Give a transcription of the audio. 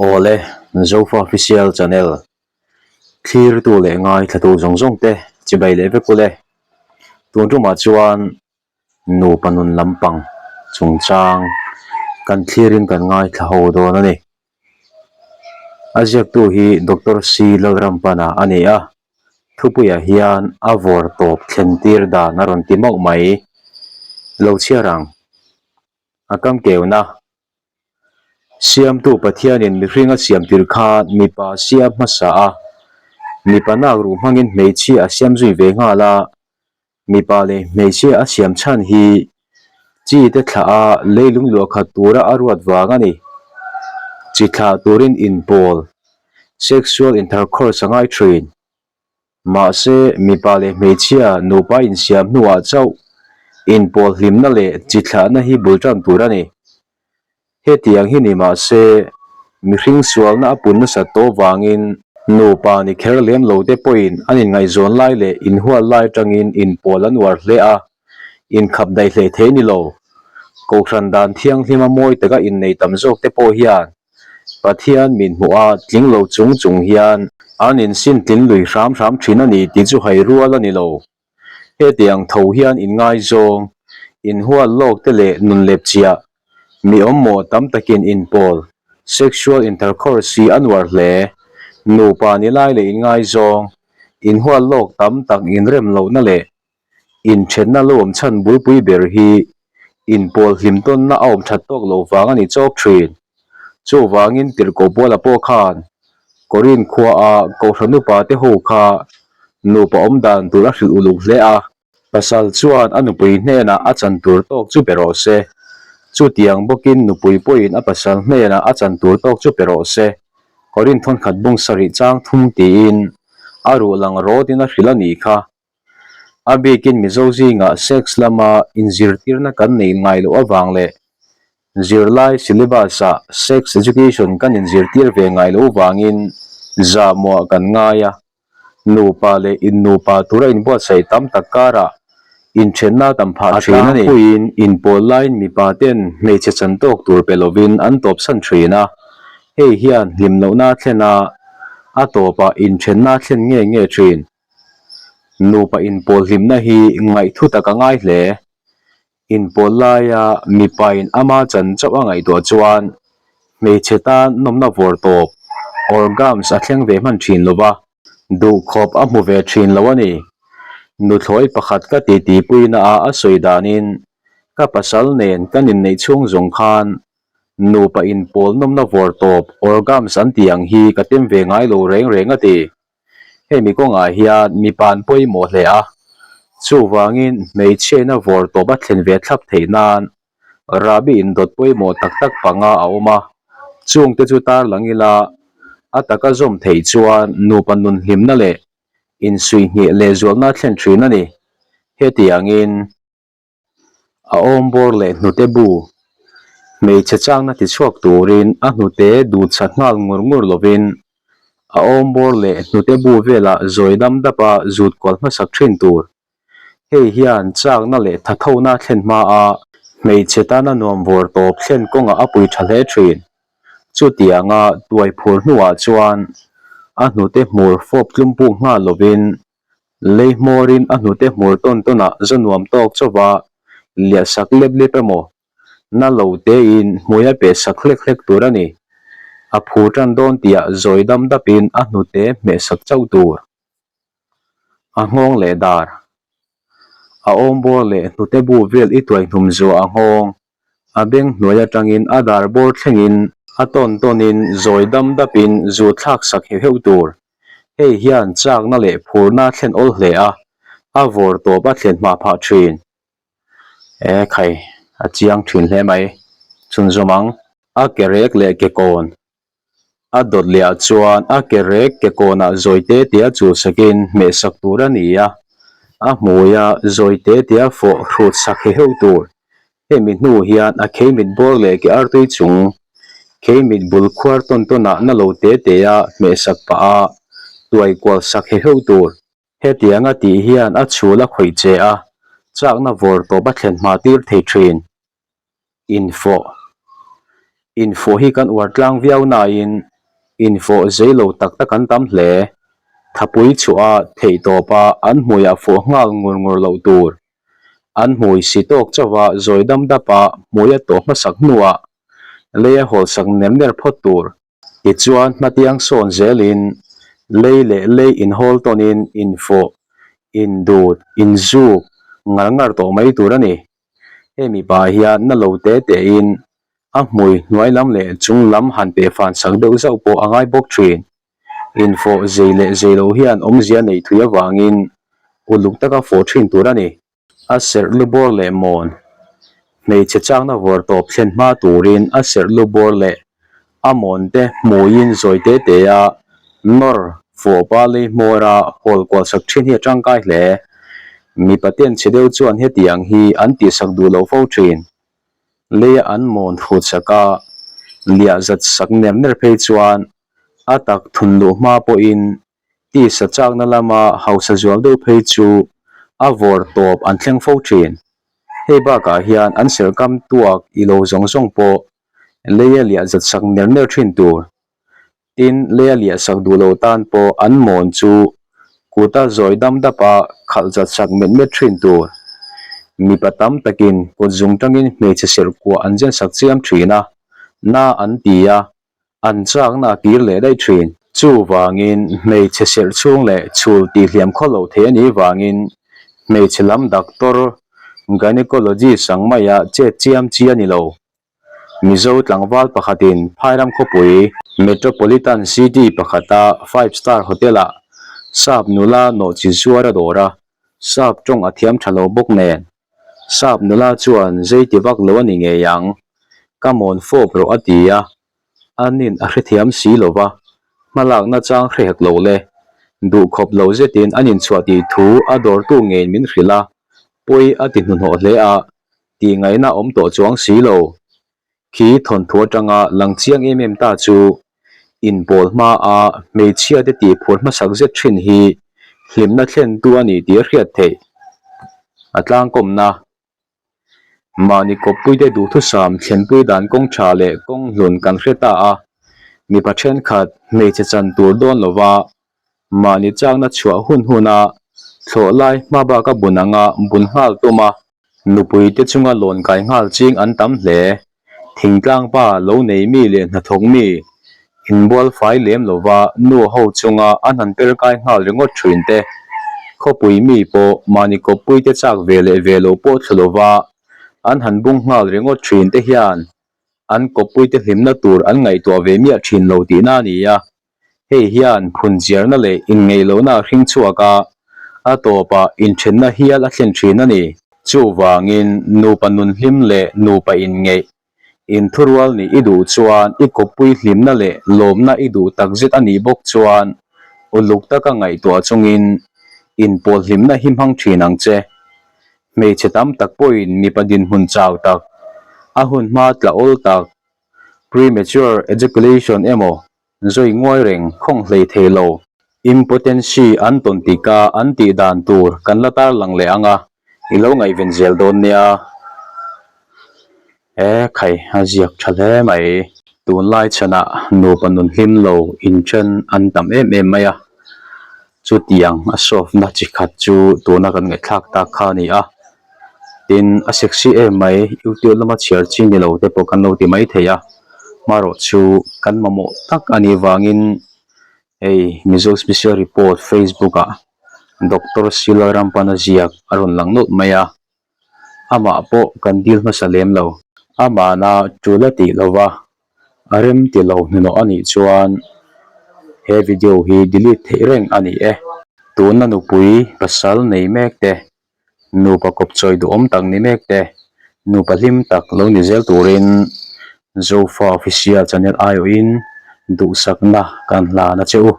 Awle, Zofa Official Channel thlirtu leh ngaithlatu zawng zawng te chibai leh vek ule. Tun tumah chuan nupa nun lampang chungchang kan thlirin kan ngaithla ho dawn a ni. A ziaktu hi Doctor C Lalrampana a ni a, thupuiah hian a vawr tawp thlen tir dan a rawn ti mauh mai. Lo chhiar ang. A kam keuna. Siamtu Pathianin mihring a siam tir khan mipa a siam hmasa a, mipa nak ruh hmangin hmeichhia a siam zui ve nghal a, Mipa leh hmeichhia a siam chhan hi chi te thlah a leilung luah khat tura a ruat vang a ni. Chi thlah turin inpawl, sexual intercourse, a ngai thin. Mahse, mipa leh hmeichhia nupa insiam hnuah chauh inpawl hlimna leh chi thlahna hi bul tan tur a ni. Hetiang hi ni mah se, mihring sualna a pun nasat tawh vangin nupa ni kher lem lo te pawhin an inngaihzawn lai leh inhual lai atangin inpawl an uar hle a, inkhap daih hlei thei ni lo. Kohhran dan thianghlima mawi taka innei tam zawk te pawh hian Pathian min hmuh a tling lo chung chung hian an insin tlin lui hram hram thin a ni tih chu hai rual a ni lo. Hetiang tho hian inngaizawng, inhual lawk te leh nun lep chiah, mi awmmawh tam takin inpawl, sexual intercourse, hi a nuar hle. Nupa ni lai leh inngaizawng, inhual lawk tam tak inrem lohna leh inthenna lo awm chhan bulpui ber hi inpawl hlim tawnna a awm that tawk lo vang a ni chawk thin. Chuvangin tirhkoh Paula pawh khan Korin khuaa Kohhran upa te ho kha nupa awm dan tur a hrilh uluk hle a. Pasal chuan a nupui hnenah a chan tur tawk chu pe rawh se. Chutiang bawkin nupui pawhin a pasal hnenah a chan tur tawk chu pe rawh se. Korin thawnkhat bung sarih chang thum tiin a ruh lang rawtin a hrilh a nih kha. A bikin Mizo zingah sex lama inzirtirna kan neih ngai loh avang leh zirlai syllabus-ah sex education kan inzirtir ve ngai loh vangin zahmuah kan ngai a. Nupa leh innupa tura inbuatsaih tam tak karah inthenna tam phah thin a ni. A tlangpuiin inpawl laiin mipa ten hmeichhe chan tawk tur pe lovin an tawpsan thin a, hei hian hlim lohna a thlen a, a tawpah inthenna a thlen nge nge thin. Nupa inpawl hlimna hi ngaihthu tak a ngai hle. Inpawl laia mipain ama chan chauh a ngaihtuah chuan hmeichhe tan nawmna vawr tawp, orgams, a thleng ve hman thin lo va, duhkhawp a hmu ve thin lo a ni. Nuthlawi pakhat ka titi puina a a sawi danin ka pasal nen kan inneih chhung zawng khan nupa inpawl nawmna vawr tawp, orgams, an tih ang hi ka tem ve ngai lo reng reng a ti. Hemi kawngah hian mipa an pawimawh hle a, chuvangin hmeichhiaina vawr tawp a thlen ve thlap theih nan rahbi indawt pawimawh tak tak panga a awm a, chungte chu tarlang ila a taka zawm theih chuan nupa nun hlimna leh insuihngeh lehzualna a thlen thin a ni. Hetiangin. A awm bawr leh hnute bu hmeichhe changna ti chhuak turin a hnute dut chhat nghal ngur ngur lovin a awm bawr leh hnute bu velah zawi dam dapa zut kual hmasak thin tur. Hei hian chakna leh thathona a thlen hma a, hmeichhe tana nuam vawr tawp thlen kawngah a pui tha hle thin. Chutianga tuai phur hnuah chuan a hnute hmur fawp tlum puk nghal lovin Lei hmawrin a hnute hmur tawn tawnah za nuam tawk chauh a, liah sak lep lep emaw, na lo tein hmui a peh sak hlek hlek tur a ni. A phur tan dawn tihah zawi dam dapin a hnute hmeh sak chauh tur. A nghawng leh dar. A awmbawr leh hnute bu vel i tuai hnum zuah a nghawng. A beng hnuai atangin a dar bawr thlengin a tawn tawnin zawi dam dapin zu thlak sak heuh heuh tur. Hei hian chakna leh phurna a thlen awl hle a, a vawr tawp a thlen hma phah thin. E khai, a chiang thin hle mai. Chhunzawm ang. A ke rek leh ke kawn. A dawt leh ah chuan a ke rek ke kawnah zawi te tia chul sakin hmeh sak tur a ni a, a hmuia zawi te tia fawh hrut sak he heuh tur. Hemi hnu hian a kheimit bawr leh ke artui chung kheimit bul khuar tawn tawnah na lo te te a hmeh sak pah a, tuai kual sak he heuh tur. Hetianga tih hian a chhul a khawih che a, chakna vawr tawp a thlen hma tir thei thin. Infawh Infawh hi kan uar tlang viau nain. Infawh zei lo tak tak an tam hle. Thapui chhuah a theihtawpa an hmuiah fawh nghal ngur ngur loh tur. An hmui si tawk chauha zawi dam dapa hmui a tawh hmasak hnuah lei a hawlsak ner ner phawt tur. Tichuan hmatiang sawn zelin lei leh lei inhawl tawnin infawh, indut, inzuk ngar ngar tawh mai tur a ni. Hemi pah hian na lo te tein a hmui hnuai lam leh chung lam han peh fan sak deuh zauh pawh a ngai bawk thin. Infawh zei leh zei lo hian awmzia nei thui avangin uluk taka fawh thin tur a ni. A serh lu bawr leh mawn. Hmeichhe chakna vawr tawp thlen hma turin a serh lu bawr leh a mawn te hmuiin zawi te te a nawr fawpa lei hmawra hawl kual sak thin hi a tangkai hle. Mipa ten chhe deuh chuan hetiang hi an tihsak duh lo fo thin. Leia an mawn hrut sak a, liah zat sak ner ner phei chuan a tak thun luh hma pawhin Tisa chakna lama hausa zual deuh phei chu a vawr tawp an thleng fo thin. Hei bakah hian an serkam tuak i lo zawng zawng pawh leia liah zat sak ner ner thin tur. Tin, leia liah sak duh lo tan pawh an mawn chu kuta zawi dam dapa khalh zat sak met met thin tur. Mipa tam takin kut zung tangin hmeichhe serhkuah an zen sak chiam thin a, na an ti a, An chakna a kir leh daih thin. Chuvangin hmeichhe serh chhung leh chhul tihhliam khaw lo thei a nih vangin hmeichhe lam doctor, gynecologist ang maia chet chiam chi a ni lo. Mizo tlangval pakhatin Phairam khawpui, Metropolitan City pakhata Five Star Hotel-ah sap nula nawhchi zuar a dawr a, sap tawng a thiam tha lo bawk nen. Sap nula chuan zei ti vak lo a ni ngei ang, ka mawn fawp rawh a ti a, anin a hrethiam si lo va, hmalakna chang hre hek lo le. Duhkhawp lo zetin an inchhuah tih thu a dawrtu ngeiin min hrilh a, pawi a ti hnuhnawh hle a, tihngaihna awm tawh chuang si lo. Khi thawnthu atanga lang chiang em em ta chu inpawl hmaa hmeichhiate tih phur hmasak zet thin hi hlimna thlentu a ni tih a hriat theih. A tlangkawmna, Mahni kawppuite duhthusam thlenpui dan kawng tha leh kawng hlun kan hre ta a, mipa thenkhat hmeichhe chan tur dawn lova mahni chakna chhuah hun huna thlawh lai hma baka bun anga bun nghal tum a, Nupuite chunga lawn kai nghal ching an tam hle. Thingtlang pa lo nei mi leh hnathawk mi inbual fai lem lova nu ho chunga an han per kai nghal ringawt thin te, khawpui mi pawh mahni kawppuite chak ve leh ve lo pawh thlu lova an han bung nghal ringawt thin te hian an kawppuite hlimna tur an ngaihtuah ve miah thin lo tihna a ni a. Hei hian phunchiarna leh inngeihlohna a hring chhuak a, a tawpah inthenna hial a thlen thin a ni. Chuvangin, nupa nunhlim leh nupa inngeih, inthurual nih i duh chuan i kawppui hlimna leh lawmna i duh takzet a nih bawk chuan uluk taka ngaihtuah chungin inpawl hlimna hi hmang thin ang che. Hmeichhe tam tak pawhin mipa dinhmun chau tak, a hun hma tla awl tak, premature ejaculation emaw Zui nguai reng khawng hlei thei lo. Impotency an tawn tika an tih dan tur kan la tar lang leh ang a, i lo ngaihven zel dawn nia. E khai, a ziak tha hle mai. Tunlai chhanah nupa nun hlim lo inthen an tam em em mai a, Chutiang a solve-na chi khat chu tuna kan ngaihthlak tak kha a ni a. Tin, a sexy em mai, YouTube lama chhiar chi ni lo te pawh kan lo ti mai thei a. Hmarawh chu kan mamawh tak a nih vangin hei Mizo Special Report Facebook-ah Doctor Sila Rampana ziak a rawn lang nawlh mai a. Amah pawh kan dil hmasa lem lo. Amahna tul a tih lova A rem ti lo hnuhnawh a nih chuan he video hi delete theih reng a ni e. Tuna nupui pasal nei mek te, nupa kawpchawi duhawm tak ni mek te, nupa hlim tak lo ni zel turin Zofa Official channel aiawhin duhsakna kan hlan a che u.